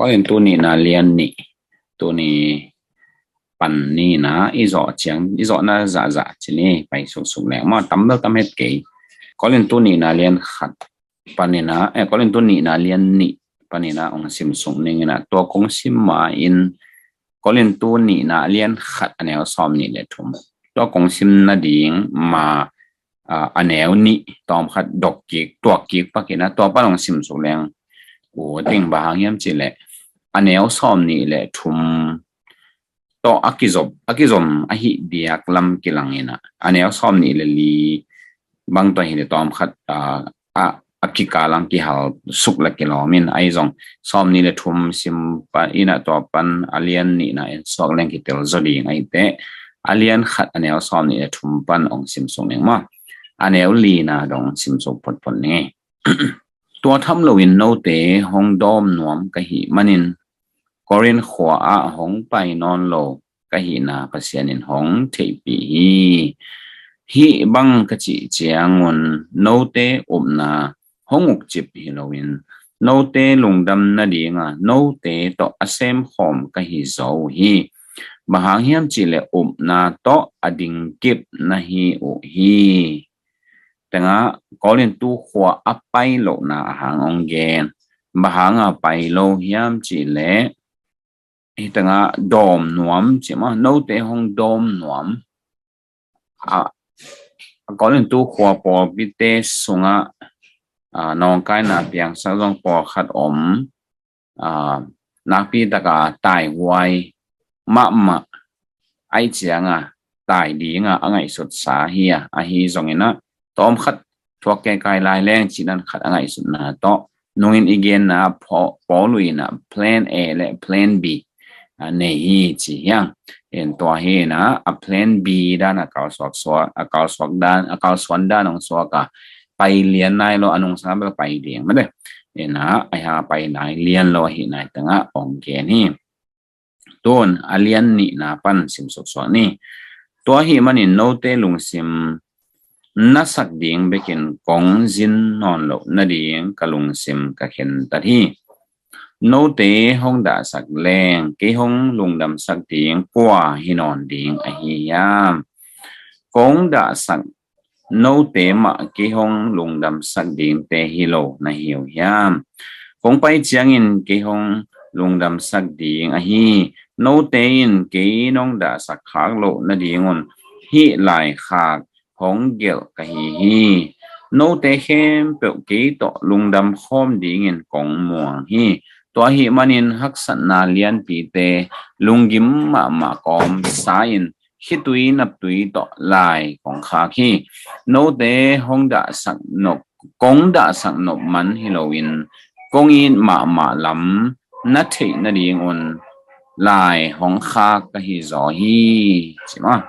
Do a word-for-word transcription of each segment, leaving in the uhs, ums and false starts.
Korintu nihna lian nih, tuni pan nihna i zawh ciang, i zawhna zahzah ci ni, pai suksuk leng maw, tam bel tam het kei. Korintu nihna lian khat panina, eh, Korintu nihna lian nih panina hong simsuk ning ina, tua kong sim ma in Korintu nihna lian khat a neu sawm nih le thum. Tua kong sim nading ma, ah, a neu nih tawm khat dok kik, tuak kik pak ina, tua pan hong simsuk leng u ting, bang hang hiam cih leh a neu sawm nih le thum tawh a kizop, a kizom ahi diak lam kilang ina, a neu sawm nih le li bang tawh hi le tawm khat, ah, a, a kikal ang kihal suk le kilawm in, ahi zong sawm nih le thum sim pan ina, tua pan a lian nihna in suak leng kitel zaw ding ahi teh, a lian khat a neu sawm nih le thum pan hong simsuk ning maw. A neu lina dong simsuk photphot ning ei. Tua tham loin note hong dawm nuam ka hih manin Korin khua ah hong pai nawn lo ka hihna Pasian in hong theihpih hi. Hih bang ka cih ciangun note upna hong ukcip hi loin note lungdam nadinga note tawh a semkhawm ka hi zo uh hi. Bang hang hiam cih leh upna tawh a dingkip na hi uh hi. Tengah Korintu khua a pai lohna a hang hong gen. Bang hanga pai lo hiam cih leh, hih tengah dawm nuam ci maw, note hong dawm nuam. A, a Korintu khua pawlpite sungah, a, nawngkaina piangsak zong pawlkhat om, a, nakpi taka taihuai mahmah, ahi cianga tai dinga a ngaihsutsa hi a, ahi zongina tawm khat thuak kei kai lai leng cinan khat a ngaihsutna tawh nungin i genna Paul, Paul ina plan A le plan B, a, nei hi ci hiang. En tua hi ina a plan B dan a kalsuak suak, a kalsuak dan, a kalsuan dan hong suak a, pai lian nai lo, a nungsang bel pai ding mate. Ina a hang pai nai lian lo ahi nai tengah hong gen hi. Tun a lian nihna pan simsuk suak ni. Tua hih manin note lungsim na sak ding bekin kong zin nawn loh nading ka lungsim ka khentat hi. Note hong dahsak leng kei hong lungdamsak ding kua hi nawn ding ahi hiam? Kong dahsak note mah kei hong lungdamsak dingte hi lo na hi uh hiam? Kong pai ciangin kei hong lungdamsak ding ahi, note in kei nong dahsak khak loh nadingun hih laikhak hong gelh ka hi hi. Note khempeuh kei tawh lungdam khawm dingin kong muang hi. Tua hih manin haksatna lianpite lunggim mahmah kawmsa in khitui naptui tawh lai kong khak hi. Note hong dahsak nop, kong dahsak nop man hi loin kong it mahmah lam na theih nadingun lai hong khak ka hi zaw hi. Ci maw?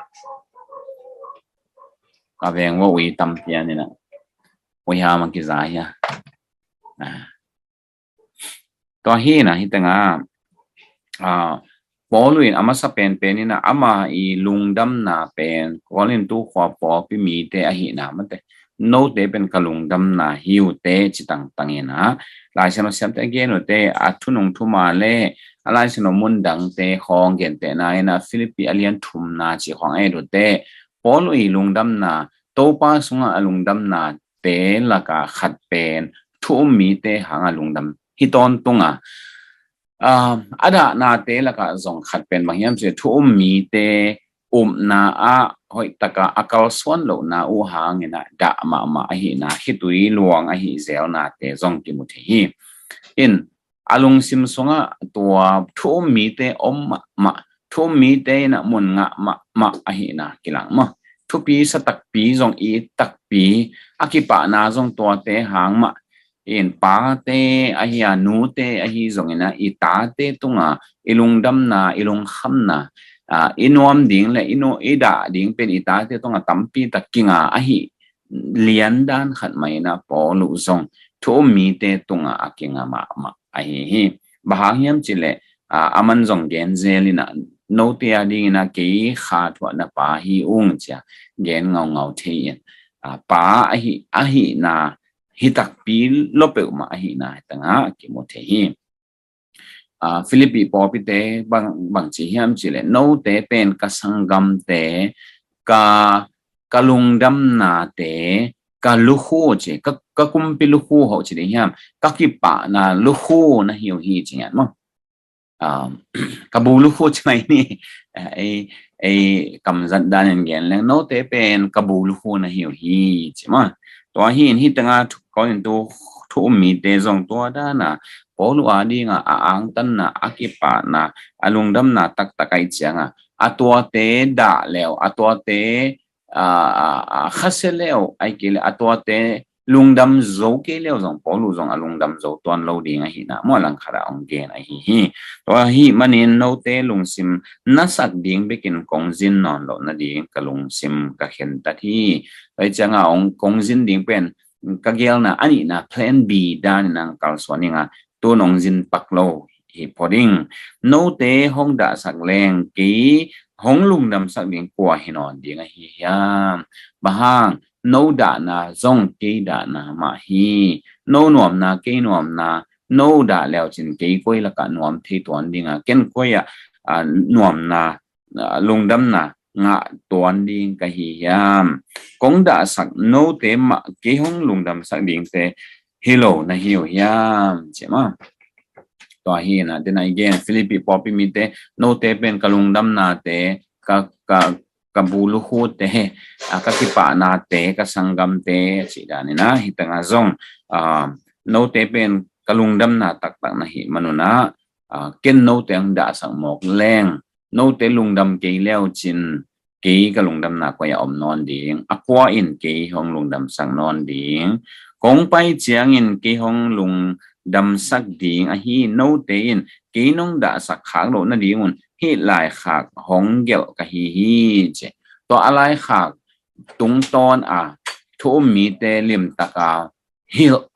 Ka veng va ui tam pian ina, ui ha mang kiza hi a. Ah. Tua hi na hih tengah, ah, Paul in a masa penpen ina ama i lungdamna pen Korintu khua pawlpi mite ahihna mate, note pen ka lungdamna hi uh teh ci tangtang ina, Laisiangtho siamte a gen uh teh, a thunung thuma le a Laisiangtho mundangte khawng gentehna ina Philippi a lian thumna ci khawng a et uh teh, Paul i lungdamna, Topa sungah a lungdamna te laka khat pen thu um mite hanga lungdam hi tawntunga, ah, a dahnate laka zong khat pen bang hiam cih thu um mite upna ah hoihtaka a kalsuan lohna uh hangina dah mahmah ahihna khitui luang ahi zelnate zong kimu thei hi. In a lungsim sungah tua thu um mite om mahmah, thu um mite ina mun ngah mahmah ahihna kilang maw. Thupi sa takpi zong i takpi, a kipahna zong tuate hang mah. In pate ahi a, nute ahi zongina i tate tunga i lungdamna, i lungkhamna, ah, i nuam ding le i nu, i dah ding pen i tate tunga tampi tak kinga ahi lian dan khat mah ina Paul uh zong thu um mite tunga a kinga mahmah ahi hi. Bang hang hiam cih leh, ah, aman zong gen zel ina, note a dingina kei kha thuahna pa hi ung cia gen ngaungau thei in, ah, pa ahi, ahihna hi takpi lo peuhmah ahihna tangah kimu thei hi. ah, Philippi pawlpite bang, bang ci hiam cih leh, note pen ka sanggamte, ka, ka lungdamnate, ka lukhu ci, ka, ka kumpi lukhu ho ci ding hiam, ka kipahna lukhu na hi uh hi ci ngiat maw. Ah, ka bu lukhu ci mai ni, ei, ei kamzat danin gen leng, note pen ka bu lukhu na hi uh hi ci maw. Tua hi in, hi tengah thu, Korintu thu um mite zong tua dana Paulu a dinga a angtanna, a kipahna, a lungdamna taktak ai cianga, a tuate dah leu, a tuate, a, a, a khasia leu, ai kei le a tuate lungdam zo kei leu zong Paulu zong a lungdam zo tuan lo ding ahina, mua langkhat a ong gen ahi hi. Tua hi manin note lungsim nasak ding bekin kong zin nawn loh nading ka lungsim ka khentat hi. Tua hi cianga ong kong zin ding pen ka gelna a nihna plan B danin ang kalsuan inga, tu nong zin pak lo hi pho ding. Note hong dahsak leng kei hong lungdamsak ding kua hi nawn ding ahi hiam? Bang hang, no dahna zong kei dahna mah hi. No nuamna kei nuamna, no dah leu cin kei koi lakah nuam thei tuan dinga, ken koi ah, ah, nuamna, ah, lungdamna ngah tuan ding ka hi hiam? Kong dahsak note mah kei hong lungdamsak dingte hi lo na hi uh hiam? Ci maw. Tua hi na, tena i gen, Philippi pawlpi mite, note pen ka lungdamnate, ka, ka, ka bu lukhute, a, ka kipahnate, ka sanggamte, ci danina, hi tengah zong, a, note pen ka lungdamna taktak na hi manuna, a, ken note ang dahsak mawk leng, note lungdam kei leu cin, kei ka lungdamna koi a om nawn ding, a kua in kei hong lungdamsak nawn ding, kong pai ciangin kei hong lungdamsak ding ahi, note in kei nong dahsak khak loh nadingun hih laikhak hong gelh ka hi hi, ci. Tua a laikhak tungtawn a thu um mite limtaka hilh,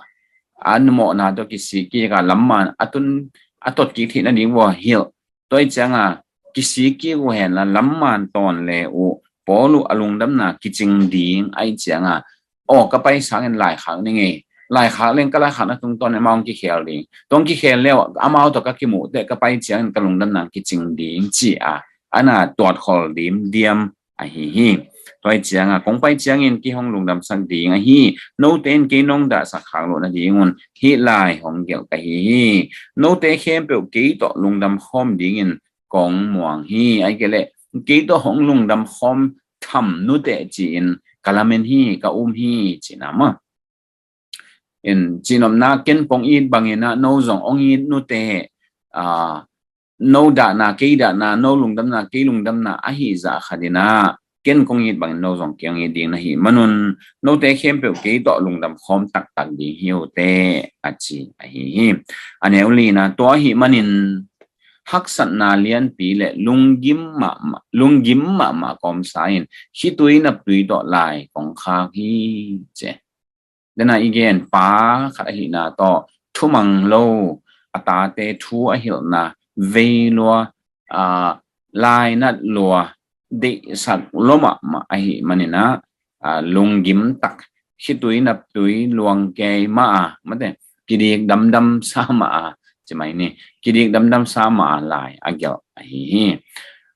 a mawhna tawh kisik kik a lamman a tun, a tot kik theih nading vua hilh. Tua hi cianga kisik kik uh henla lamman tawn le uh Paulu a lungdamna kicing ding ahi cianga, aw, ka pai sangin laikhak ning ei, laikhak leng ka laikhakna tungtawn amau hong kikhel ding, tua hong kikhel leu amau tawh ka kimuh teh ka pai ciangin ka lungdamna kicing ding ci a, ana tuatkhol dimdiam ahi hi. Tua hi cianga kong pai ciangin kei hong lungdamsak ding ahi, note in kei nong dahsak khak loh nadingun hih lai hong gelh ka hi hi. Note khempeuh kei tawh lungdam khawm dingin kong muang hi. Ai kei leh kei tawh hong lungdam khawm tham nuteh ci-in ka lamen hi, ka um hi, cina maw. In cinopna ken kong it bangina no zong hong it nuteh, a, no dahna kei dahna, no lungdamna kei lungdamna ahi zah khatina ken kong it bangin no zong kei hong it ding na hi manun, note khempeuh kei tawh lungdam khawm taktak ding hi uh teh, a ci ahi hi. A neu lina, tua ahi manin haksatna lianpi le lunggim mahmah, lunggim mahmah kawmsa in khitui naptui tawh lai kong khak hi, ci. Dena i gen pa khat ahihna tawh thumang lo a tate thu a hilhna vei lua, a, lainat lua, deihsak lua mahmah ahi manina, a, lunggim tak, khitui naptui luang kei mah a, mate, kidik damdam sa mah a, ci mai ni, kidik damdam sa mah a lai a gelh ahi hi.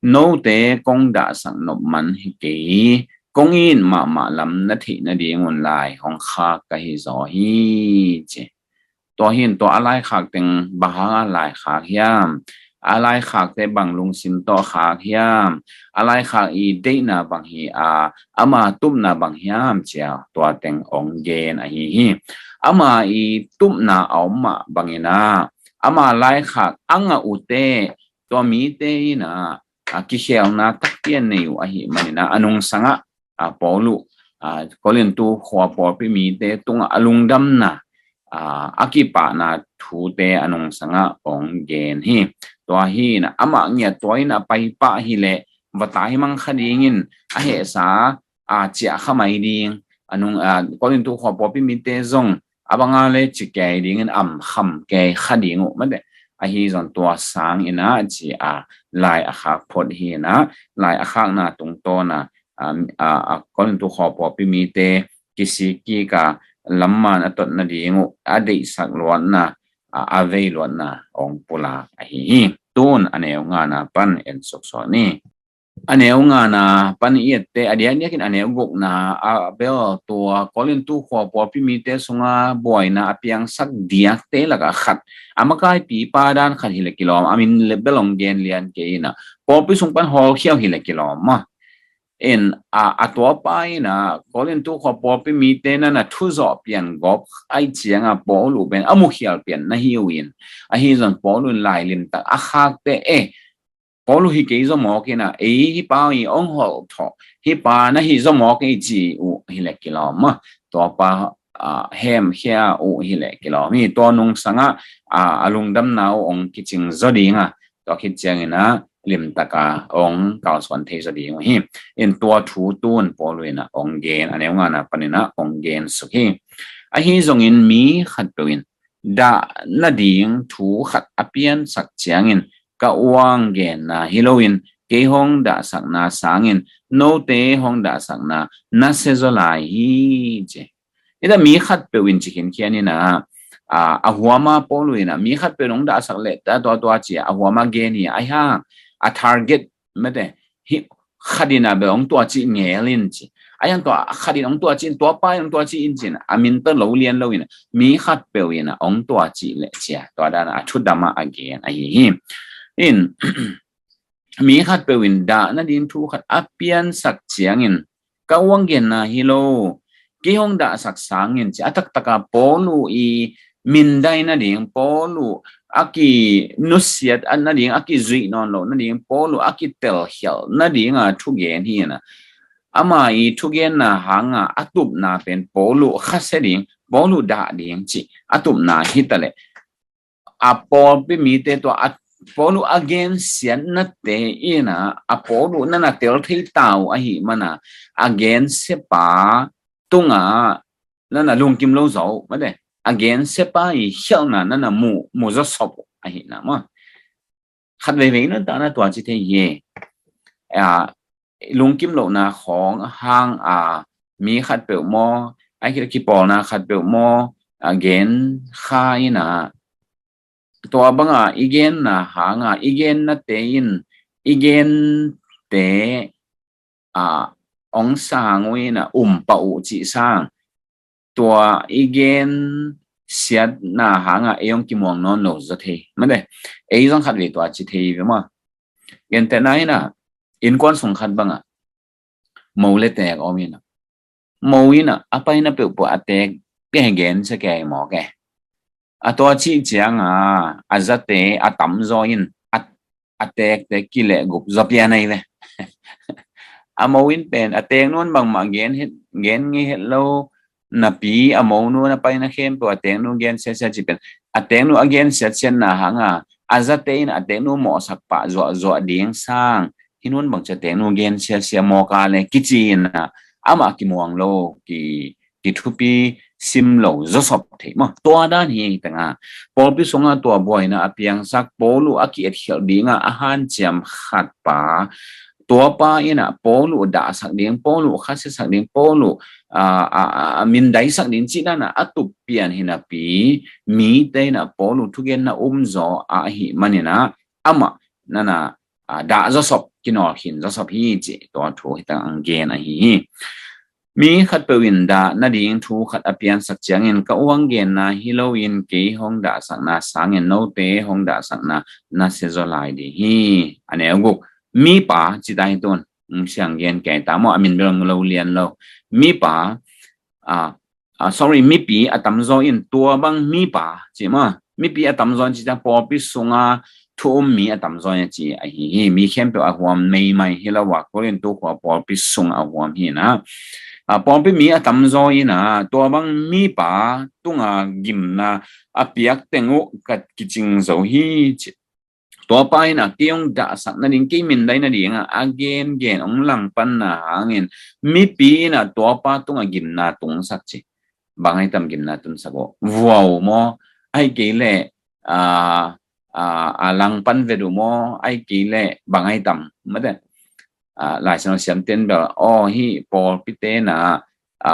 Note kong dahsak nop man hi kei, kong it mahmah lam na theih nadingun lai hong khak ka hi zaw hi, ci. Tua hi in tua a laikhak teng bang hanga laikhak hiam? A laikhakte bang lungsim tawh khak hiam? A laikhak i deihna bang hi a, ama tupna bang hiam, cia tua teng hong gen ahi hi. Ama i tupna a om mah bangina, ama laikhak a ngah uh teh tua mite ina, a, kikhelna takpi a nei uh ahi manina, a nungsangah, a, Paulu, a, Korintu khua pawlpi mite tungah a lungdamna, a, a kipahna thute a nungsangah hong gen hi. Tua hi na, amah ngiat tua in a paipah hileh vata hi mang kha dingin a hehsa, a, ciah kha mai ding. A nung, a, Korintu khua pawlpi mite zong a banga le ci kei dingin am kham kei kha ding uh mate. Ahi zong tua sang ina ci a lai a khak phot hi na, lai a khakna tungtawna, a, a, a Korintu khua pawlpi mite kisik kik a lamman a tot nading uh a deihsak luatna, a, a veiluatna hong pulak ahi hi. Tun a neu ngana pan en suksuak ni. A neu ngana pan i ette, a diakdiakin a neu gukna a bel tua Korintu khua pawlpi mite sunga buaina a piangsak diakte laka khat, a makaipipa dan khat hileh kilawm, a min bel hong gen lian kei ina, pawlpi sung pan hawlkhiau hileh kilawm maw. In a, a tuapa ina Korintu khua pawlpi mite nana thuzawh pian gawp ai cianga Paulu pen a mukhial pian na hi uh in, ahi zong Paulu in lailim tak a khakte e, Paulu hi kei zaw mawk ina, ei hi pa i ong hol tho, hi pa na hi zaw mawk ei ci uh hileh kilawm maw. Tuapa a, hemkhia uh hileh kilawm hi. Tua nungsanga a, a lungdamna uh ong kicing zaw dinga, tua khit ciangina limtaka ong kalsuan thei zaw ding uh hi. In tua thu tun Paulu ina ong gen, a neu ngana panina ong gen suk hi. Ahi zongin mi khatpeuh in dah nading thu khat a piansak ciangin ka uang genna hi loin kei hong dahsakna sangin note hong dahsakna na sia zaw lai hi ci. Ina mi khatpeuh in ci khinkhian ina, a, a huama Paulu ina mi khatpeuh in hong dahsak leh ta tua tua ci a huama gen hi a, ahi hang a target mate hi, khat ina bel hong tua ci ngel in ci. Ahi hang tua khat in hong tua ci in, tuapa in hong tua ci in cin, a min ta lo lian lo ina mi khatpeuh ina hong tua ci leh cia, tua dana a thudama a gen ahi hi. In mi khatpeuh in dah nading thu khat a piansak ciangin ka uang genna hi lo, kei hong dahsak sangin ci a taktaka Paulu i mindai nading, Paulu a kinusiat a nading, a kizuih nawn loh nading, Paulu a kitelkhialh nadinga thugen hi ina, ama i thugenna hanga a tupna pen Paulu khasia ding, Paulu dah ding ci a tupna hi taleh a pawlpi mite tua a Paulu a gensiatnate ina a Paulu nana tel thei ta uh ahi mana a gensiapa tunga nana lungkim lo zaw mate, a gensiapa i khialhna nana mu, mu zawsop ahi na maw. Khat veivei nuntakna tua ci thei hi. A, lungkim lohna khawng hang a mi khatpeuh maw, a kipawlna khatpeuh maw a gen kha ina, tua banga i genna hanga i gennate in i gente a ong sang uh ina umpah uh cih sang, tua i gensiatna hanga ei ong kimuang nawn lo zaw thei mate. Ei zong khat vei tua ci thei ve maw. Gentehna ina innkuan sung khat banga mo le teek om ina, mo ina a paina peuhpeuh a teek kei gen sia kei mawk e. A tua cih cianga a zate a tamzaw in a, a teekte kilehgup zaw pian ahi ve. A mo in pen a teek nu'n bangmah gen het, gen ngei het lo napi a mo nu'n a paina khempeuh a teek nu gen siasia ci pen, a teek nu a gen siasia na hanga a zate in a teek nu mawhsak pah zuahzuah ding sang, hih nu'n bangci a teek nu gen siasia mawk a le kici ina amah kimuang lo, ki, kithupi sim lo zawsop thei maw. Tua dan hi tanga pawlpi sunga tua buaina a piangsak, Paulu a ki-etkhialh dinga a hanciam khat pa, tuapa ina Paulu dahsak ding, Paulu khasiasak ding, Paulu a, a, a, a mindaisak ding cih dana a tup pian hi napi, mite ina Paulu thugenna um zaw ahi manina amah nana a, dah zawsop, kinawl khin zawsop hi ci tua thu hi tang ang gen ahi hi. Mi khatpeuh in dah nading thu khat a piansak ciangin ka uang genna hi loin kei hong dahsakna sangin note hong dahsakna na sia zaw lai ding hi. A neu guk, mipa ci ta hi tun. Siang gen kei ta maw, a min bel lo lian lo. Mipa, a, a, sorry, mipi a tamzaw in tua bang mipa ci maw. Mipi a tamzaw in ci ciang pawlpi sunga thu um mi a tamzaw in a ci ahi hi. Mi khempeuh a huam meimai hi lo a, Korintu khua pawlpi sung a huam hi na. A, pawlpi mi a tamzaw ina tua bang mipa tunga gimna a piak teng uh ka kicing zo hi ci. Tuapa ina kei hong dahsak nading, kei mindai nadinga a gengen hong langpanna hangin mipi ina tuapa tunga gimna tungsak ci. Bang ai tam gimna tungsak uh? Vuau maw? Ai kei le a, a, a langpan vet uh maw? Ai kei le bang ai tam? Mate. A, Lai Siangtho siamten bel aw hi pawlpite na, a,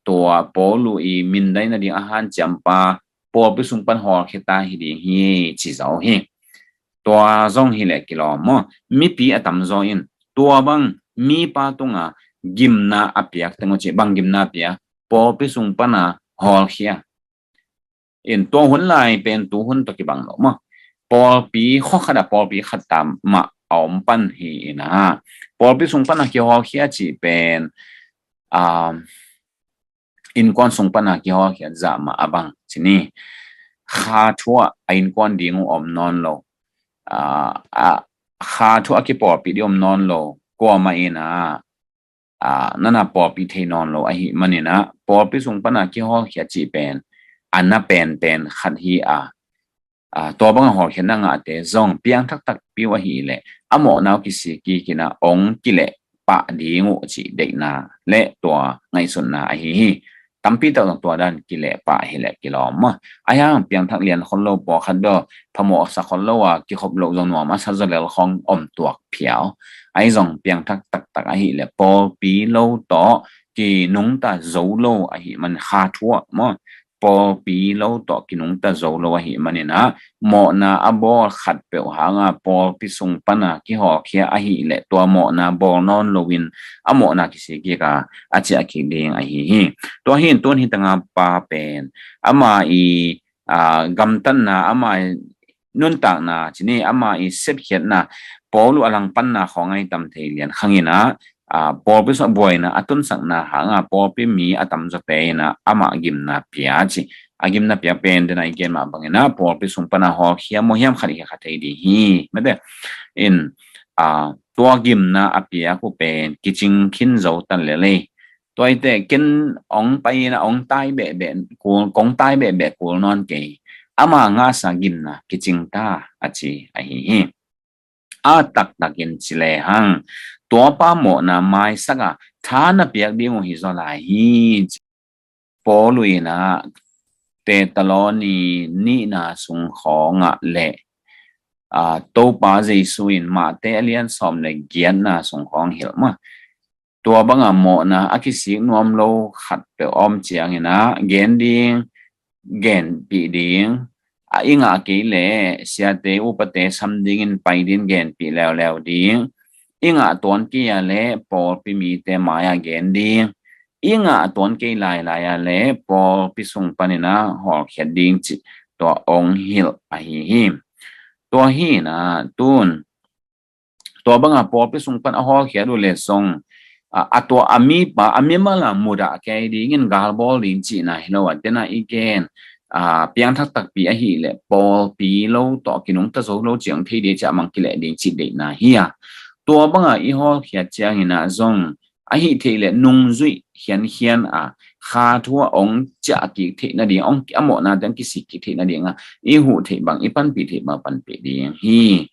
tua Paulu i mindai nading a hanciampa pawlpi sung pan hawlkhia ta hi ding hi ci zo hi. Tua zong hi leh kilawm maw, mipi a tamzaw in tua bang mipa tunga gimna a piak teng uh cih bang gimna a pia, pawlpi sung pana hawlkhia. In tua hun lai pen tu hun tawh kibang lo maw. Pawlpi khua khat a pawlpi khat ta mah a om pan hi ina, pawlpi sung pana kihawlkhia cih pen, a, innkuan sung pana kihawlkhia zah mah a bang ci ni. Kha thu ah a innkuan ding uh om nawn lo, a, a, kha thu a kipawlpi ding om nawn lo kuamah ina, a, nana pawlpi thei nawn lo ahi manina, pawlpi sung pana kihawlkhia cih pen a na penpen khat hi a, a, tua banga hawlkhiatna ngahte zong piangthak takpi uh ahi leh a mawhna uh kisik kik ina ong kileh pah ding uh cih deihna le tua ngaihsutna ahi hi. Tampi tak zong tua dan kileh pah hi leh kilawm maw. Ahi hang piangthak lian khol lo pawlkhat daw phamawh sa khol lo a kikhop loh zong nuam a sa zaw lel khong om tuak phiau. Ahi zong piangthak taktak ahi leh pawlpi lo tawh kinungta zo lo ahi man kha thu ah maw. Pawlpi lo tawh kinungta zo lo ahi manina mawhna a bawl khat peuh hanga pawlpi sung pana kihawlkhia ahi leh tua mawhna bawl nawn loin a mawhna kisik kik a, a ciah kik ding ahi hi. Tua hi in tun hi tanga pa pen ama i, a, gamtatna, ama i nuntakna ci ni, ama i sepkhiatna, Paul uh a langpanna khawng ahi tam thei lian khang ina, a, pawlpi sung a buaina a tunsakna hanga pawlpi mi a tamzawte ina amah gimna pia ci. A gimna pia pen dena i gen mah bangina pawlpi sung pana hawlkhia maw hiam khat i kha thei ding hi. Mate in, a, tua gimna a piak uh pen kicing khin zo tan lelei. Tua i te ken ong pai ina ong tai behbeh kul, kong tai behbeh kul nawn kei. Ama ngahsa gimna kicing ta a ci ahi hi. A taktakin ci lehang tuapa mawhna maisak a tha na piak ding uh hi zaw lai hi. Paul uh ina Thessaloni nihna sung khawngah le, a, Topa Jesu in Mate a lian sawm le giatna sung khawng hilh mah. Tua banga mawhna a kisik nuam lo khat peuh om ciangina gen ding, genpih ding, a i ngah kei le siate upate sam dingin pai din genpih leuleu ding, i ngah tuan kei a le pawlpi mite mai-ah gen ding, i ngah tuan kei lailai a le pawlpi sung panina hawlkhiat ding cih tua ong hilh ahi hi. Tua hina tun tua banga pawlpi sung pan a hawlkhiat uh le zong, a, a tua a mipa a mimal a mudah kei dingin galbawl ding cihna hi lo a, tena i gen, a, piangthak takpi ahi le pawlpi lo tawh kinungta zo lo ciang thei ding ciah mang kileh ding cih deihna hi a. Tua banga i hawlkhiat ciangina zong ahi thei le nungzuih khiankhian a kha thu a ong ciah kik theih nading, ong a mawhna te ong kisik kik theih nading a i huh theih bang, i panpih theih bang panpih ding hi.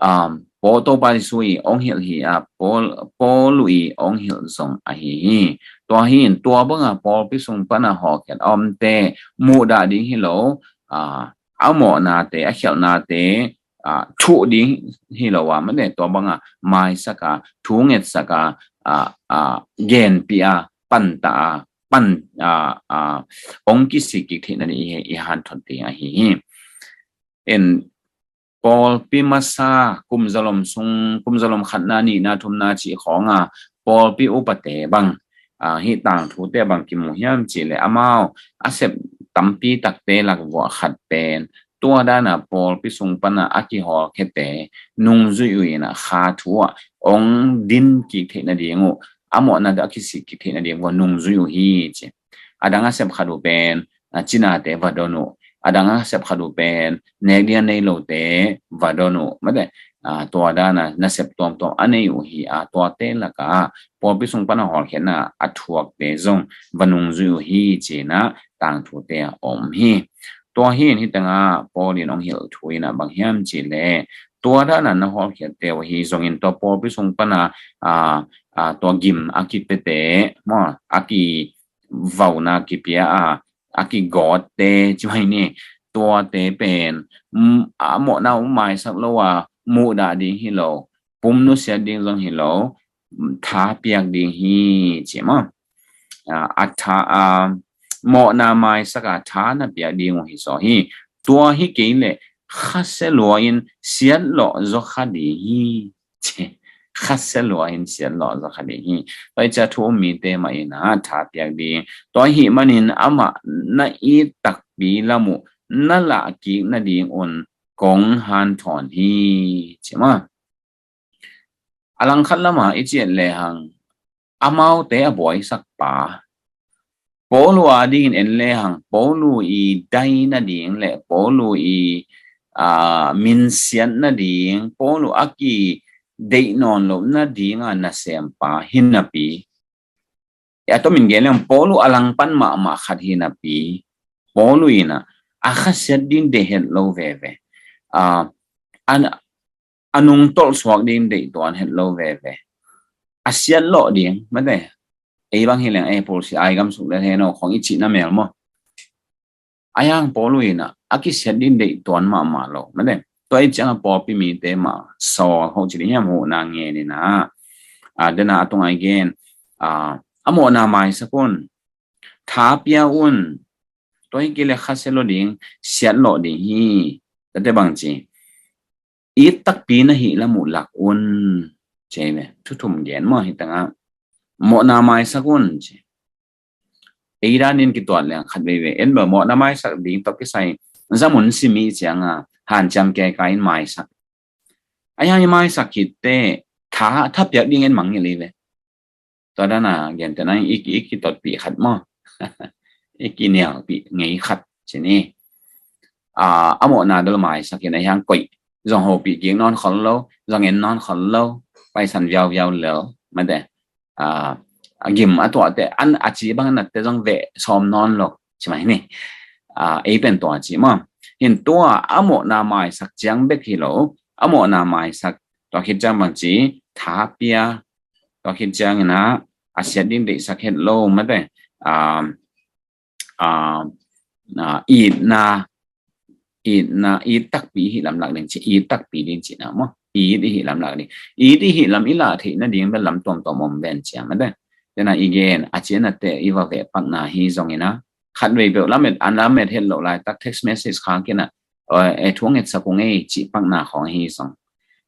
Um, Paul Topa Jesu i ong hilh hi a, Paul, Paul uh i ong hilh zong ahi hi. Tua hi in tua banga pawlpi sung pana hawlkhiat a omte muhdah ding hi lo, a, a mawhnate, a khialhnate, a, thuh ding hi lo a, mate tua banga maisak a, thu ngetsak a, a, a, genpih a, pantah a, pan, a, a, ong kisik kik theih nading i, i hanthot ding ahi hi. In pawlpi masa kum zalom sung, kum zalom khatna, nihna, thumna cih khawnga pawlpi upate bang, a, hih tangthute bang kimu hiam cih le amau a sep tampi takte lak vuah khat pen tua dana pawlpi sung pana a kihawlkhiate nungzuih uh ina kha thu ah ong din kik theih nading uh, a mawhna a kisik kik theih nading uh nungzuih uh hi ci. A dang a sep khat uh pen, a, cinate va don uh. A dang a sep khat uh pen nek ding a nei lote va don uh. Mate, a, tua dana nasep tuamtuam a nei uh hi a, tuate laka pawlpi sung pana hawlkhiatna a thuakte zong va nungzuih uh hi cina tangthute a om hi. Tua hi in hih tanga Paul in ong hilh thu ina bang hiam cih le tua dana na hawlkhiatte uh hi zongin tua pawlpi sung pana, a, a, tua gim a kipete maw, a ki vauna kipia a, a kigawtte ci mai ni, tuate pen, mm, a mawhna uh maisak lo a muhdah ding hi lo, pum nusiat ding zong hi lo, mm, tha piak ding hi ci maw. A, a tha, a, mawhna maisak a tha na piak ding uh hi zaw hi. Tua hi kei leh khasia lua in siatlawh zaw kha ding hi. Ci, khasia lua in siatlawh zaw kha ding hi. Tua hi ciang thu um mite mah in a tha piak ding. Tua ahih manin amah na it takpi lam uh na lah kik nading un kong hanthawn hi, ci maw. A langkhat lamah i ciat lehang amaute a buaisak pa, Paulu a dingin en lehang Paulu i dai nading le Paulu i, aa, minsiat nading, Paulu a kideih nawn loh nading a nasem pa hi napi, a tomin gen leng Paulu a langpan mahmah khat hi napi, Paulu in a, a khasiat ding deih het lo veve. A, an, a nungtolh suak ding deih tuan het lo veve. A siatlawh ding, mate. Ei bang hi leng, ei Paul si ai gam suk le he no, khong i cihna mel maw. A yang Paulu in a, a kisiat ding deih tuan mahmah lo, mate. Tua i ciang a pawlpi mite mah sawl ho ci ding hiam, huhna ngen in a. A, dena a tung ai gen, a, a mawhna maisak un, tha pia un, tua hi kei leh khasia lua ding, siatlawh ding hi, tate bang ci. It takpi na hih lam uh lak un, ci ve. Thu thum gen maw hi tangah. Mawhna maisak un, ci. Ei dan in kituat leng khat veivei en bel mawhna maisak ding tawh kisai zamun sim i ciang a hanciam kei kai in maisak. A yang i maisak khit teh tha, tha piak ding en mangngilh hi ve. Tua dan a gentehna i, i kitotpih khat maw. I kinialpih ngei khat ci ni. A, a mawhna dol maisak in a hiang koih zong hopih kik nawn khol lo, zong en nawn khol lo, paisan viauviau lel, mate. A, a gim a tuahte an a ci bang natte zong veh sawm nawn lo, ci mai ni. A, ei pen tua ci maw. Hin tua a mawhna maisak ciang bek hi lo, a mawhna maisak tua khit ciang bang ci, tha pia, tua khit ciang in a, a siat ding deihsak het lo, mate. A, a, a, itna, itna, it takpi i hih lam lak ding ci, it takpi ding cihna maw. It i hih lam lak ding. It i hih lam i lah theih nading bel lam tuamtuam om ven ciang, mate. Tena i gen, a cianate i va veh pakna hi zong in a, khat vei peuh lamet, an lamet het loh laitak text message khak in a, e, thu ngetsak ung ei cih pakna khong hi zong.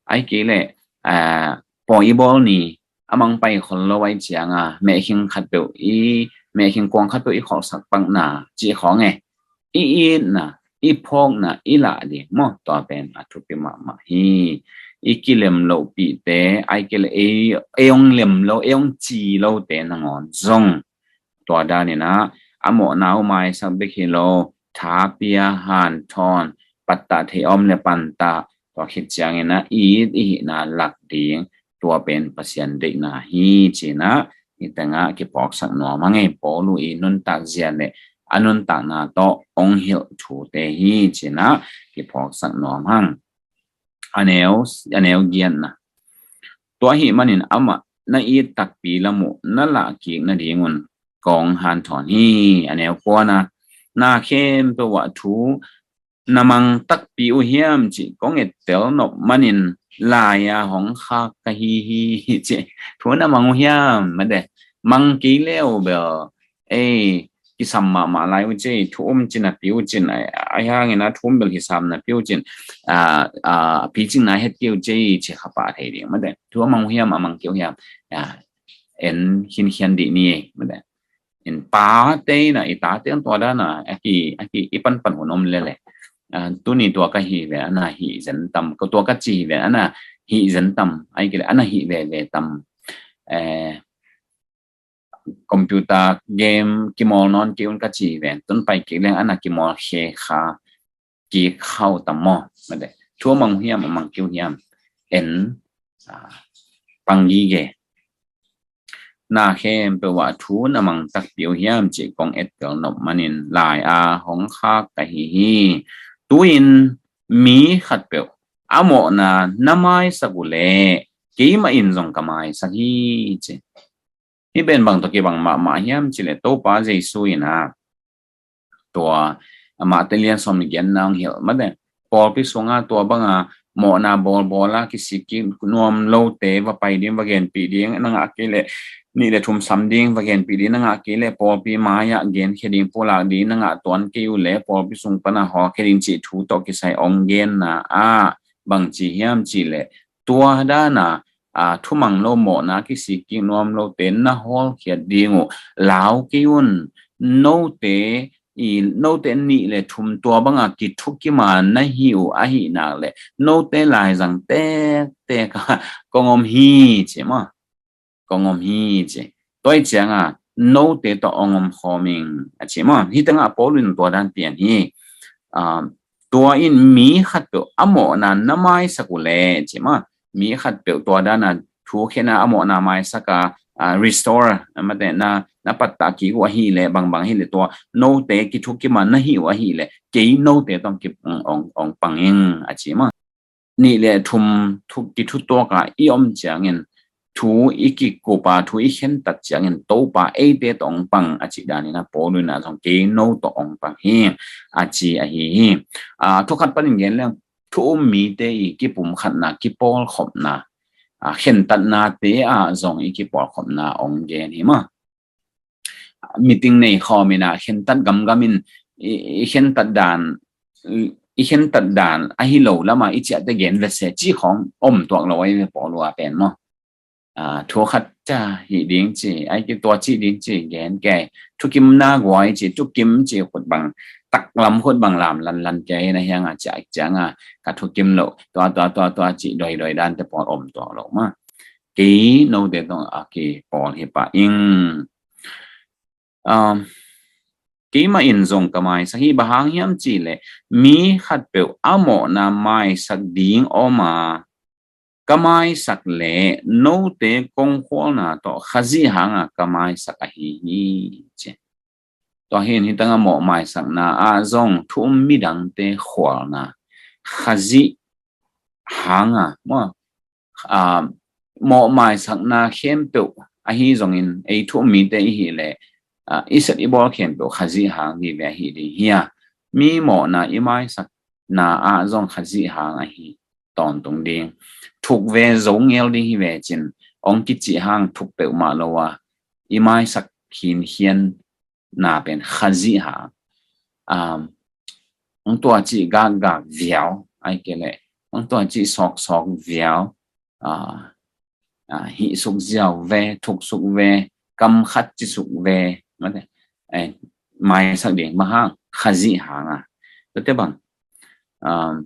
Ai kei leh, a, pawi i bawl ni, a mang pai khol lo ai ciang a, mehkhing khat peuh i, mehkhing kuang khat peuh i kholhsak pakna cih khong e. I itna, i phawkna, i lah ding maw, tua pen a thupi mahmah hi. I kilem lohpihte, ai kei leh ei, ei ong lem lo, ei ong ci lote nangawn zong. Tua dan in a, a mawhna uh maisak bek hi lo, tha pia, hanthawn, pattah thei om le pantah, tua khit ciang in a, it i hihna lak ding, tua pen Pasian deihna hi ci in a, i tengah kiphawksak nuam hang ei, Paulu i nuntak zia le a nuntakna tawh ong hilh thute hi ci in a, kiphawksak nuam hang. A neu, a neu giatna. Tua ahih manin amah na it takpi lam uh na lah kik nadingun kong hanthawn hi. A neu kuana, na khempeuh ah thu na mang takpi uh hiam cih kong ettel nop manin lai-a hong khak ka hi hi cih. Thu na mang uh hiam, mate, mang kei leu bel ei kisam mahmah lai uh cei, thu um cin a pi uh cin, a, a hiangin a thu um bel kisam na pi uh cin, a, a, picing na het kei uh cei, ci kha pah thei ding, mate. Thu a mang uh hiam, a mang kei uh hiam, a, en khinkhian dih ni ei, mate. In pate in a, i tate in tua dan a, a ki, a ki, i panpan hun om lele. A, tuni tua ka hih ve, ana hih zen tam, ko tua ka ci ve, ana hih zen tam, ai kei leh, ana hih veve tam. Eh, computer game kimawl nawn kei un ka ci ven, tun pai kik leng ana kimawl khe kha kik khau tam maw, mate. Thu a mang uh hiam, a mang kei uh hiam, en, a, pang gige. Na khempeuh ah thu na mang takpi uh hiam cih kong ettel nop manin lai-a hong khak ka hi hi. Tu-in mi khatpeuh a mawhna na maisak uh leh keimah in zong ka maisak hi, ci. Hih pen bang tawh kibang mahmah hiam cih leh Topa Jesu in a, tua, a, Mate lian sawm le giatna hong hilh, mate, pawlpi sunga tua banga mawhna bawlbawl a kisik kik nuam lote va pai ding, va genpih ding, na ngah kei leh nih le thum sam ding, va genpih ding, na ngah kei leh pawlpi mai-ah genkhia ding, pulak ding, na ngah tuan kei uh leh pawlpi sung pan a hawlkhia ding cih thu tawh kisai ong genna ah bangci hiam cih leh tua dana a, thumang lo mawhna kisik kik nuam lote na hawlkhiat ding uh lau kei un. Note i, note nih le thum tua banga kithukima na hi uh ahih nak leh note laizang tektek ah kong om hi ci maw. Kong om hi ci. Tua hi cianga note tawh ong om khawm ing a ci maw. Hih tengah Paul in tua dan pian hi. A, tua in mi khatpeuh a mawhna na maisak uh leh ci maw. Mi khatpeuh tua dana thu khen a, a mawhna maisak a, a, restore, a, mate na, na pattah kik uh ahih leh, bangbang ahih leh tua note kithukima na hi uh ahih leh kei note tawh kip ong, ong, ong pang ing a ci maw. Nih le thum thu kithutuak a i om ciangin thu i kikup a, thu i khentat ciangin Topa eite tawh ong pang a cih danin a Paul in a zong kei no tawh ong pang hi a ci ahi hi. A, thu khat panin gen leng thu um mite i kipumkhatna, kipawlkhopna, a, khentatnate ah zong i kipawlkhopna ong gen hi maw. Meeting nei khawm in a khentat gamgam in i, i khentat dan, i khentat dan ahi lo lama i ciahte gen ve se ci khawng om tuak lo ahi ve Paul uh a pen maw. A, thu khat ca hi ding ci, ai ki tua ci ding ci gen kei. Thukimna guai ci, thukim ci khut bang, taklam khut bang lam lanlan kei na hiang a ciah cianga ka thukim lo. Tua, tua, tua, tua ci doidoi dante pawl om tuak lo maw. Kei note tawh a kipawl hi pah ing. Um, keimah in zong ka maisak hi, bang hang hiam cih leh mi khatpeuh a mawhna maisak ding om a, ka maisak leh note kong khualna tawh Khazih hanga ka maisak ahi hi ci. Tua hi in hih tengah mawh maisakna ah zong thu um midangte khualna Khazih hanga maw, a, mawh maisakna khempeuh ahi zongin ei thu um mite i hih leh, a, i set i bawl khempeuh Khazih hang hi ve ahi ding hi a. Mi mawhna i maisakna ah zong Khazih hang ahi tawntung ding. Thuk ve zo ngel ding hi ve cin, ong kicih hang thuk peuhmah lo a i maisak khinkhian na pen Khazih hang. Um, ong tua cih gakgak viau ai ke leh ong tua cih sawksawk viau, a, a, hih suk ziau ve, thuk suk ve, kam khat ci suk ve, mate, eh, maisak ding bang hang Khazih hang a. Tua te bang, um,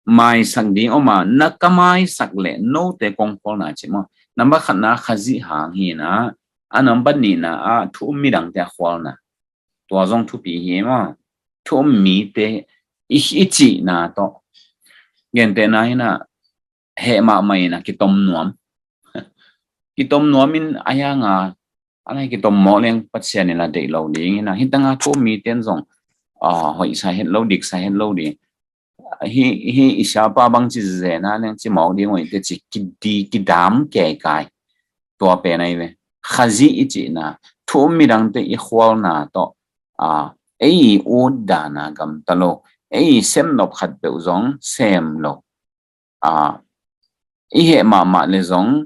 maisak ding om a, na ka maisak leh note kong khualna ci maw. Nambat khatna Khazih hang hi na, a nambat nihna ah thu um midangte a khualna. Tua zong thupi hi maw. Thu um mite i, i cihna tawh. Gentehna hi na, heh mahmah in a kitom nuam. Kitom nuam in a hiang a, a lai kitom mawk leng Pasian in a deih lo ding hi na. Hih tengah thu um mite in zong, a, hoihsa het lo, diksa het lo ding. Hih, hih i siapa bang ci zena leng ci mawk ding uh i te ci kidi, kidam keikai. Tua pen ahi ve. Khazih i cihna, thu um midangte i khualna tawh, a, ei i ut dana gamta lo, ei i semnop khatpeuh zong sem lo. A, i heh mahmah le zong,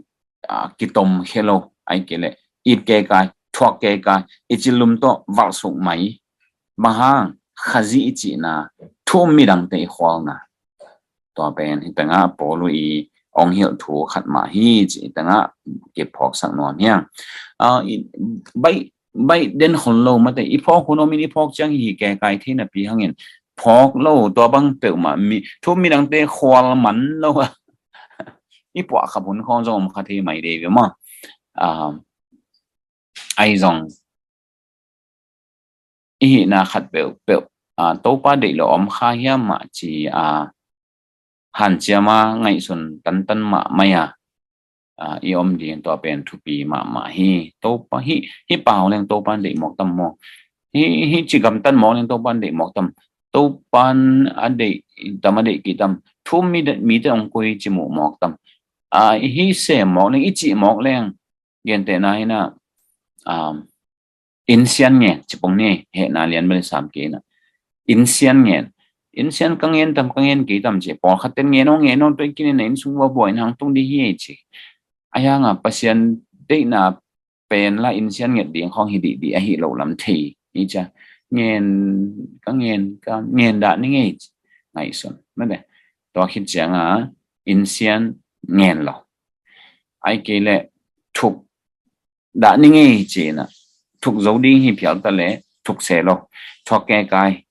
a, kitom khia lo, ai ke leh it keikai, thuak keikai, i cilum tawh valhsuk mai. Bang hang Khazih i cihna, thu um midangte i khualna. Tua pen hih tengah Paul uh i ong hilh thu khat mah hi cih tengah kiphawksak nuam hiang. A, i, baih, baih den khol lo mate, i phawk hun om in i phawk ciang hi keikai thei napi hangin phawk lo, tua bang peuhmah mi, thu um midangte khual man lo a i puah khap hun khawng zong om kha thei mai dei ve maw. A, ai zong i hihna khat peuhpeuh, a, Topa deih lo om kha hiam mah ci, a, hanciam a ngaihsun tantan mahmah a, a, i om ding tua pen thupi mahmah hi. Topa hih, hih pau leng Topa deih mawk tam maw. Hih, hih ci gamtat mawk leng Topa deih mawk tam. Topa a deih tam, a deih kih tam. Thu um mi de, mite ong koi ci muh mawk tam. A, hih sem mawk leng, i cih mawk leng. Gentehna hi na, um, innsian ngen, ci pong ni, hehna lian bel sam kei na. Innsian ngen, Insian ka ngen tam, ka ngen kei tam ci. Pawlkhat ten ngen aw, ngen aw, tua i kinin na innsung vua buai in hang tung dih hi ei ci. A hianga Pasian deihna pen la insian nget ding khawng hi dihdih ahi lo lam thei hi cia. Ngen, ka ngen, ka ngen dah ni ngei ci. Ngaihsun. Mate. Tua khit cianga insian ngen lo. Ai kei le thuk dah ni ngei cina. Thuk zo ding hi phial ta le thuk se lo. Thuak ke kai.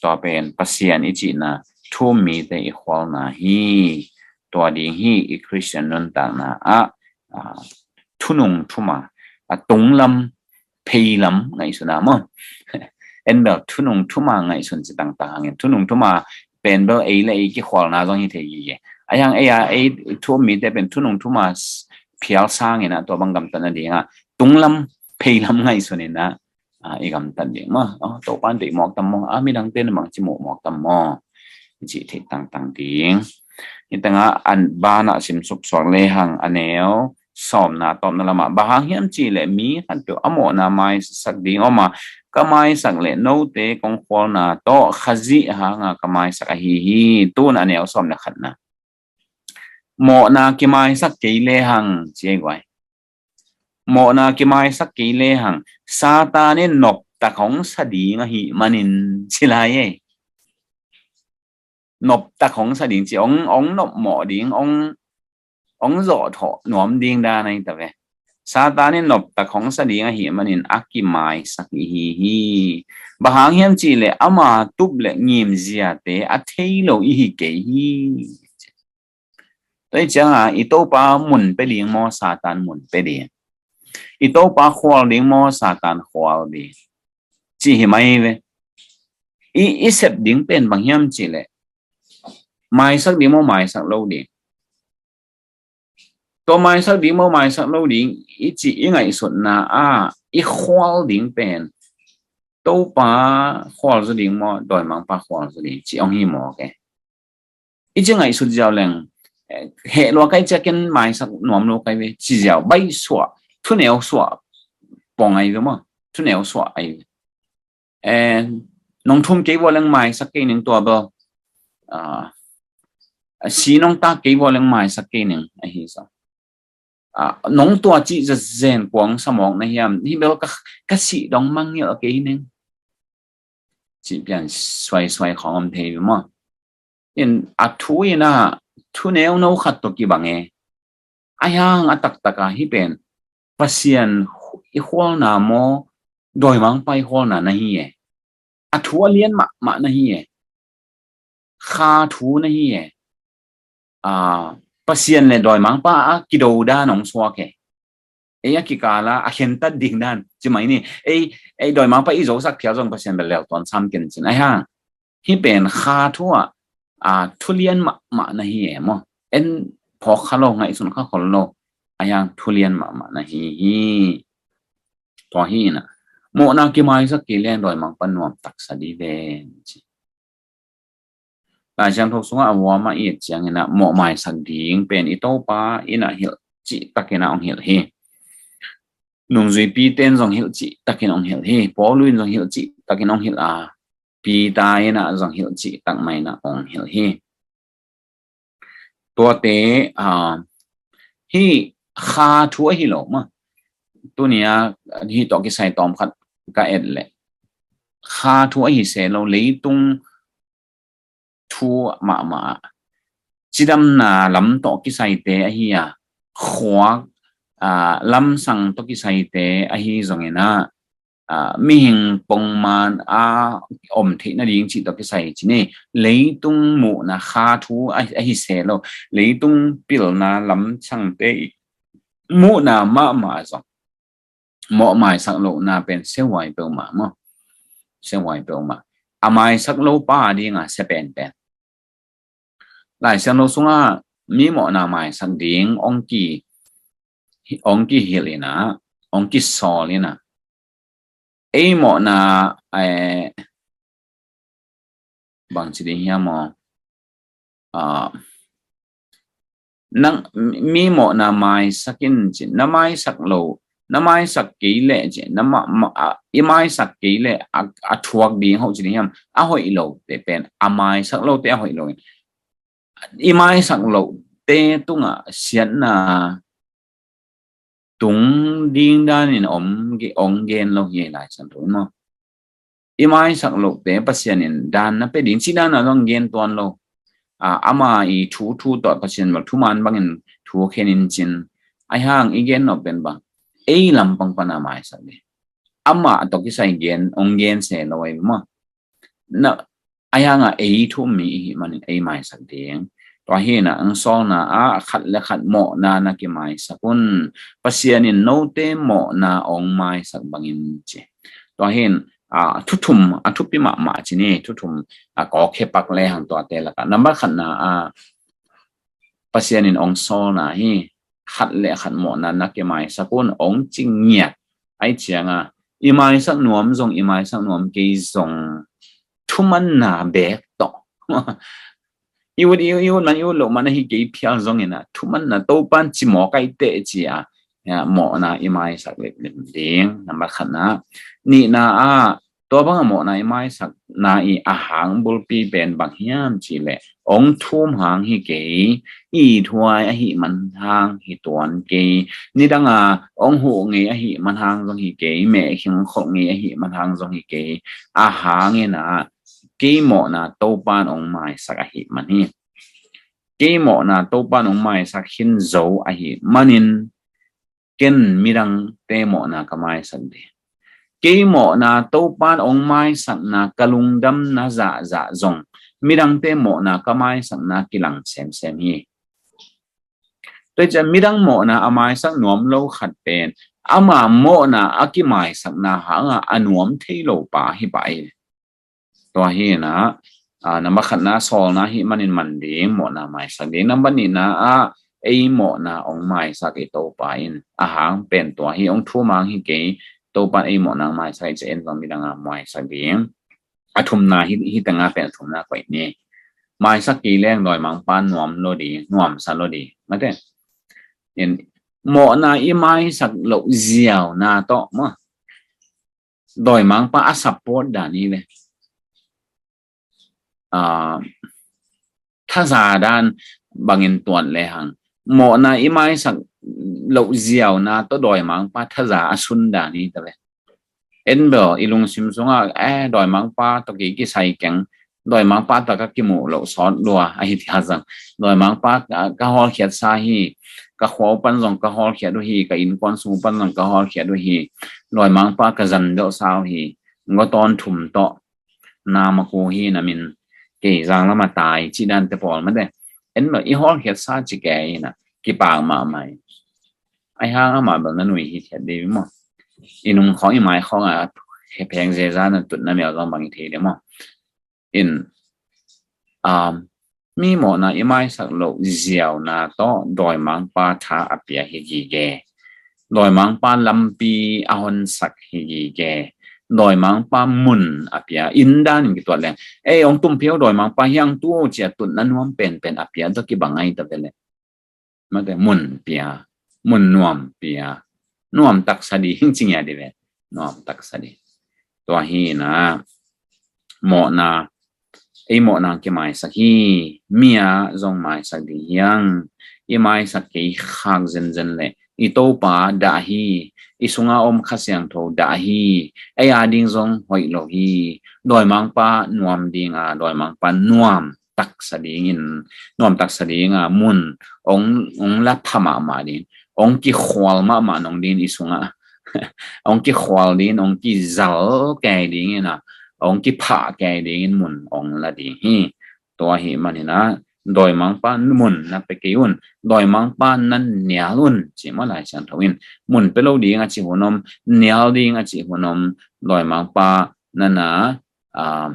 Tua pen Pasian i cina thu um mite i khualna hi. Tua ding hi i Khristian nuntakna ah, ah, thunung thuma, a tunglam, pheilam ngaihsuna maw. En bel thunung thuma ngaihsun ci tangtang hangin thunung thuma pen bel ei le ei kikhualna zong hi thei hi. A hiang ei a ei thu um mite pen thunung thuma phial sangin a tua bang gamtatna dingah tunglam pheilam ngaihsunin a, a, i gamtat ding maw. A, Topan deih mawk tam maw, a, midangte na bang ci muh mawk tam maw, i cih theih tangtang ding. Hi tangah an banah simsuk suak lehang a neu sawmna tawpna lamah bang hang hiam cih leh mi khatpeuh a mawhna maisak ding om a, ka maisak leh note kong khualna tawh Khazih hanga ka maisak ahi hi. Tun a neu sawmna khatna mawhna kimaisak kei lehang ci ei guai. Mawhna kimaisak kei lehang Satan in noptak hong sa ding ahih manin ci lai ei. Noptak hong sa ding ci, hong, hong nopmawh ding, hong, hong zawhthawh nuam ding dan ahi ta ve. Satan in noptak hong sa ding ahih manin a kimaisak ihi hi. Bang hang hiam cih leh ama tup le ngimziate a thei lo ihi kei hi. Tua hi cianga i Topa mun pe ding maw, Satan mun pe ding? I Topa khual ding maw, Satan khual ding? Ci hi mai ve. I, i sep ding pen bang hiam cih leh maisak ding maw, maisak lo ding? Tua maisak ding maw, maisak lo ding i cih i ngaihsutna a i khual ding pen Topa khual zaw ding maw, dawimangpa khual zaw ding ci hong hi mawk e. I ci ngaihsut ziau leng, eh, heh lua kai ciakin maisak nuam lo kai ve ci ziau, baih suah, thuneu suah pong ai ve maw, thuneu suah ai ve. Eh, nong thum kei vua leng maisak kei ning tua bel. Ah, si nong tak kei vua leng maisak kei ning ahi sa. Ah, nong tua cih zazen kuang sa mawk na hiam, hi bel ka, ka sih dong mangngilh kei ning. Cih pian suaisuai khawng om thei maw. In a thu in a thuneu no khat tawh kibang e. A hiang a taktaka hi pen Pasian i khualna maw, dawimangpa i khualna na hi e. A thu a lian mahmah na hi e. Kha thu na hi e. Ah, Pasian le dawimangpa a kido dan hong suak e. Ei a kikala a khentat ding dan ci mai ni. Ei, ei dawimangpa i zosak phial zong Pasian bel lel tuan sam ken cin a hiang. Hi pen kha thu ah, ah, thulian mahmah na hi e maw. En phawk kha lo, ngaihsun kha khol lo. A hiang thulian mahmah na hi hi. Tua hi na. Mawhna kimaisak kei leng dawimangpa nuam taksa di ven ci. Laisiangtho sungah a vuama i et ciangin a mawhmaisak ding pen i Topa in a hilh cihtakin a hong hilh hi. Nungzuipi ten zong hilh cihtakin hong hilh hi. Paul in zong hilh cihtakin hong hilh a, Peter in a zong hilh cihtak mai in a hong hilh hi. Tuate, ah, hi kha thu ahi lo maw. Tunia hi tawh kisai tawmkhat ka et leh kha thu ahi se lo, leitung thu mahmah, cidamna lam tawh kisaite ahi a, khuak, ah, lamsang tawh kisaite ahi zongin a, ah, mihing pongman a om theih nading cih tawh kisai ci ni. Leitung muhna kha thu a, ahi se lo, leitung pilna lamsangte i muhna mahmah zong mawhmaisak lohna pen siahuai peuhmah maw. Siahuai peuhmah. A maisak lo pa dinga sia penpen. Laisiangtho sungah mi mawhna maisak ding hong ki, hong kihilh in a, hong kisawl in a, ei mawhna, eh, bang ci ding hiam maw? Ah, nang, mi mawhna maisak in ci, na maisak lo, Na maisak kei leh ci, na ma, ma, a, i maisak kei leh a, a thuak ding hoh ci ding hiam? A hoih lote pen, a maisak lote a hoih lo in, i maisak lote tungah siatna tung ding danin om ge, ong gen lo hi ei Lai Siangtho in maw. I maisak lote Pasian in dan na pia ding ci dan a zong gen tuan lo. A, ama i thu thu tawh Pasian bel thuman bangin thu khen in cin. Ahi hang i gen nop pen bang, ei lampang pana maisak ding. Amah tawh kisai gen, ong gen se lo ei maw. Na, ahi hang a ei thu um mi i hih manin ei maisak ding. Tua hi-in a, ong sawlna ah khat le khat mawhna na kimaisak un. Pasian in note mawhna ong maisak bangin ci. Tua hi-in a, thu thum, a thupi mahmah ci ni, thu thum a, kawk khe pak lehang tuate lakah. Nambat khatna a, Pasian in ong sawlna hi, khat le khat mawhna na kimaisak un, ong ci ngiat. Ahih ciangin a, i maisak nuam zong, i maisak nuam kei zong, thumanna beek tawh. I ut, i ut, i ut man, i ut loh man ahi kei phial zongin a, thumanna Topan ci mawk ai teh ci a, ya, mawhna i maisak limlim ding, nambat khatna. Nihna ah, tua bang a mawhna i maisakna i a hang bulpi pen bang hiam cih leh, ong thum hang hi kei, i thuai ahih man hang hi tuan kei, nidang a ong huh ngei ahih man hang zong hi kei, mehkhing kholh ngei ahih man hang zong hi kei, a hang in a, kei mawhna Topan ong maisak ahih man hi. Kei mawhna Topan ong maisak khin zo ahih manin, ken midangte mawhna ka maisak ding. Kei mawhna Topan ong maisakna ka lungdamna zahzah zong, midangte mawhna ka maisakna kilang semsem hi. Tua hi ciang midang mawhna a maisak nuam lo khat pen, ama mawhna a kimaisakna hang a, a nuam thei lo pa hi pah hi. Tua hi-in a, a, nambat khatna sawlna ahih manin man ding, mawhna maisak ding. Nambat nihna ah, ei mawhna ong maisak i Topa in, a hang pen tua hi, ong thum hang hi kei, Topa in ei mawhna ong maisak hi ci-in zong midang a maisak ding. A thumna hi, hi teng a pen a thumna koih ni. Maisak kei leng dawimangpa nuam lo ding, nuamsa lo ding. Mate. In, mawhna i maisak loh ziauna tawh maw, dawimangpa a support dan hi ve. A, thaza dan bangin tuan lehang, mawhna i maisak loh ziauna tawh dawimangpa thaza a sun dan hi ta ve. En bel i lungsim sungah, eh, dawimangpa tawh kei kisai keng, dawimangpa tawh ka kimuh loh sawt lua, ahi thei zong. Dawimangpa ka, ka hawlkhiatsa hi, ka khua uh pan zong ka hawlkhiat uh hi, ka innkuan sung uh pan zong ka hawlkhiat uh hi. Dawimangpa ka zan deuhsa uh hi. Gawtawn thum tawh na maku hi na min kei zang lama tai ci dante pawl mate. En bel i hawlkhiatsa ci kei hi na, kipak mahmah hi. Ahi hang amah bel na nui hi thiat dih maw. I nung khawng i mai khawng a, he pheng zeza na tutna mel zong bang i thei dih maw. In, um, mi mawhna i maisak loh ziauna tawh dawimangpa tha a pia hi gige. Dawimangpa lampi a honsak hi gige. Dawimangpa mun a pia. Inn danin kituat leng, ei, ong tum phiau dawimangpa hiang tu o ci a tutna nuam penpen a pia tawh kibang ai ta ve leh. Mate, mun pia, mun nuam pia, nuam taksa ding, hing ci ngiat dih ve, nuam taksa ding. Tua hi na, mawhna, ei mawhna kimaisak hi, mi a zong maisak ding hiang, i maisak kei khak zenzen leh, i Topa dah hi, i sunga om Kha Siangtho dah hi, ei a ding zong hoih lo hi, dawimangpa nuam ding a, dawimangpa nuam taksa dingin, nuam taksa ding a, mun ong, ong la pha mahmah ding, ong kikhual mahmah nong ding i sungah, ong kikhual ding, ong kizal kei dingin a, ong kiphah kei dingin mun ong la ding hi. Tua hi manin a, dawimangpa mun na pia kei un, dawimangpa na nial un, ci maw Lai Siangtho in, mun pia lo ding a ci hun om, nial ding a ci hun om, dawimangpa na na, a,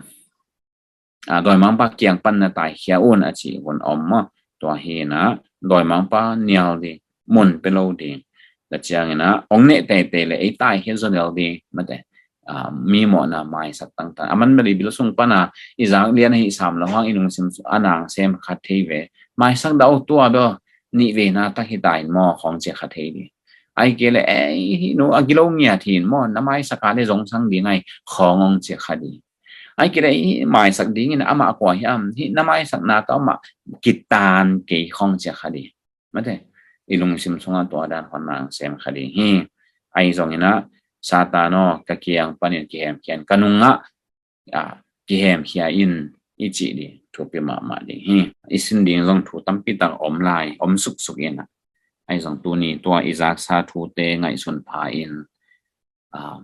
a, dawimangpa kiang pan na taikhia un a ci hun om maw. Tua hi na, dawimangpa nial ding, mun pia lo ding. Tua ciangin a, ong neh teitei leh ei taikhia zaw nial ding, mate. A, mi mawhna maisak tangtan. A man bel i bil sung pan a, i zak lian ahi sam lo hang i lungsim a nang sem kha thei ve. Maisak dah o tua bel, nih veina tak hi ta in maw khawng ci kha thei ding. Ai kei le, ei, hih nu a gilo ngiat hi in maw, na maisak a le zong sang ding ai khawng hong ci kha ding. Ai kei le, hih maisak dingin amah kua hiam, hih na maisakna tawh amah kitan kei khawng ci kha ding. Mate, i lungsim sungah tua dan hong na sem kha ding hi. Ai zongin ah, Satan aw, ka kiang panin kihemkhia in, ka nungah, a, kihemkhia in i cih ding thupi mahmah ding hi. I sin ding zong thu tampi tak om lai, om suksuk in ah. Ai zong tuni tua i zaksa thute ngaihsun pha in, a,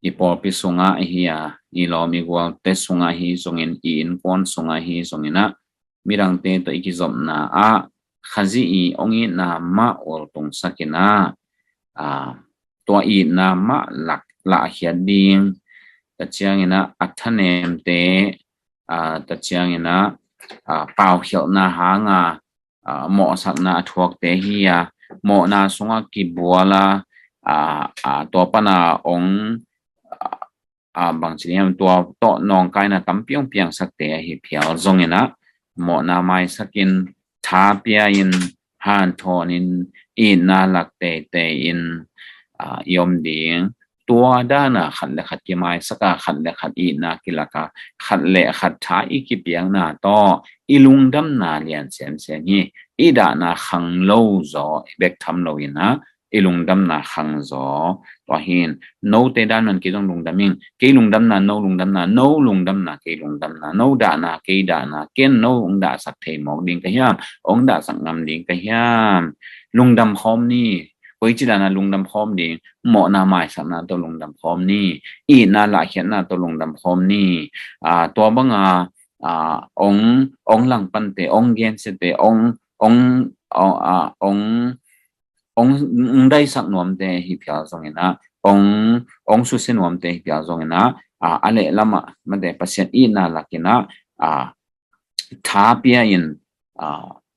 i pawlpi sungah hi a, i lawm i gualte sungah hi zongin, i innkuan sungah hi zongin ah, midangte tawh i kizopna ah Khazih i hong itna mah ultungsak in ah, a, tua itna mah lak lahkhiat ding, tua ciangin ah a thanemte, a, tua ciangin ah, a, paukhialhna hanga, a, mawhsakna a thuakte hi a, mawhna sungah kibual a, a, a, tua pana hong, a, a, bangci hiam, tua tawh nawngkaina tampi hong piangsakte ahi phial zongin ah, mawhna maisakin, tha pia in, hanthawnin, itna lak teitei in, a, i om ding. Tua dana khat le khat kimaisak a, khat le khat itna kilak a, khat le khat tha i kipiakna tawh i lungdamna lian semsem hi. I dahna khang lo zaw bek tham lo in ah, i lungdamna khang zaw. Tua hi in, note dan man kei zong lungdam ing, kei lungdamna, no lungdamna, no lungdamna, kei lungdamna, no dahna, kei dahna, ken no hong dahsak thei mawk ding ka hiam, hong dahsak ngam ding ka hiam? Lungdam khawm ni. Koici dana lungdam khawm ding? Mawhna maisakna tawh lungdam khawm ni. Itna lahkhiatna tawh lungdam khawm ni. A, tua banga, a, hong, hong langpante, hong gensiate, hong, hong, hong, a, hong, hong, hong daisak nuamte hi phial zongin ah, hong, hong susia nuamte hi phial zongin ah, a, a lehlamah, mate, Pasian itna lakin ah, a, tha pia in, a,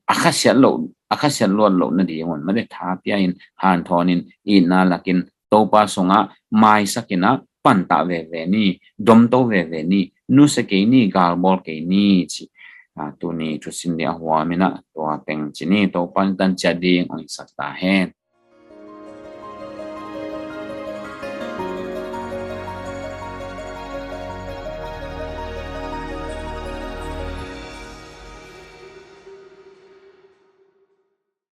a khasiat lo, a khasiat luat loh nadingun, mate, tha pia in, hanthawnin, itna lakin, Topa sungah maisakin ah, pantah veve ni, domto veve ni, nusia kei ni, galbawl kei ni, ci. A, tuni thusim ding a huam in ah, tua teng ci ni, Topa in tan ciat ding hong hisak ta hen.